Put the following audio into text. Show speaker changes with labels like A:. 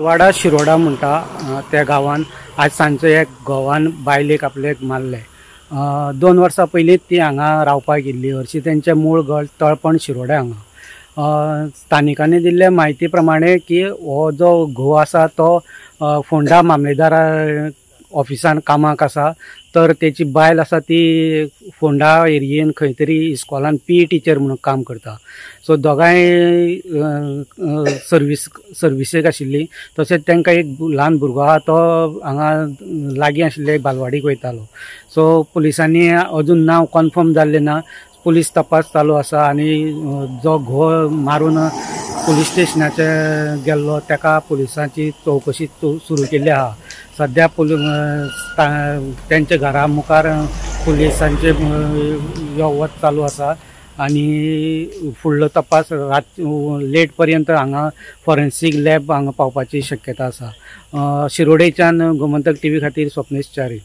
A: वाडा शिरोडा म्हणटा त्या गांवान आज सांजचो एक घोवान बायलेक आपल्याक मारले. 2 वर्सां पयलींच ती हांगा रावपाक गेल्ली. हरशीं तेंचें मूळ घर तळपण शिरोडा हांगा. स्थानिकांनी दिल्ले म्हायती प्रमाणे की हो जो घोव आसा तो फोंडा मामलेदारा ऑफिसान कामाक आसा, तर तेची बायल आसा ती फोंडा एरियेन खंय तरी इस्कॉलान पी टिचर म्हणून काम करता. सो दोगांय सर्विसेक आशिल्ली. तशेंच तांकां एक ल्हान भुरगो आहा तो हांगा लागीं आशिल्ले बालवाडीक वयतालो. सो पुलिसांनी अजून नांव कन्फर्म जाल्लें ना. पुलीस तपास चालू आसा आनी जो घोव मारून पुलीस स्टेशनाचे गेल्लो ताका पुलिसांची चवकशी सुरू केल्ली आहा. सद्या तेंच्या घरा मुखार पुलिसांचे यो वच चालू आसा आनी फुडलो तपास रात लेट पर्यंत हांगा फॉरेन्सीक लॅब हांगा पावपाची शक्यता आसा. शिरोडेच्यान गोमंतक टीव्ही खातीर स्वप्नेश च्यारी.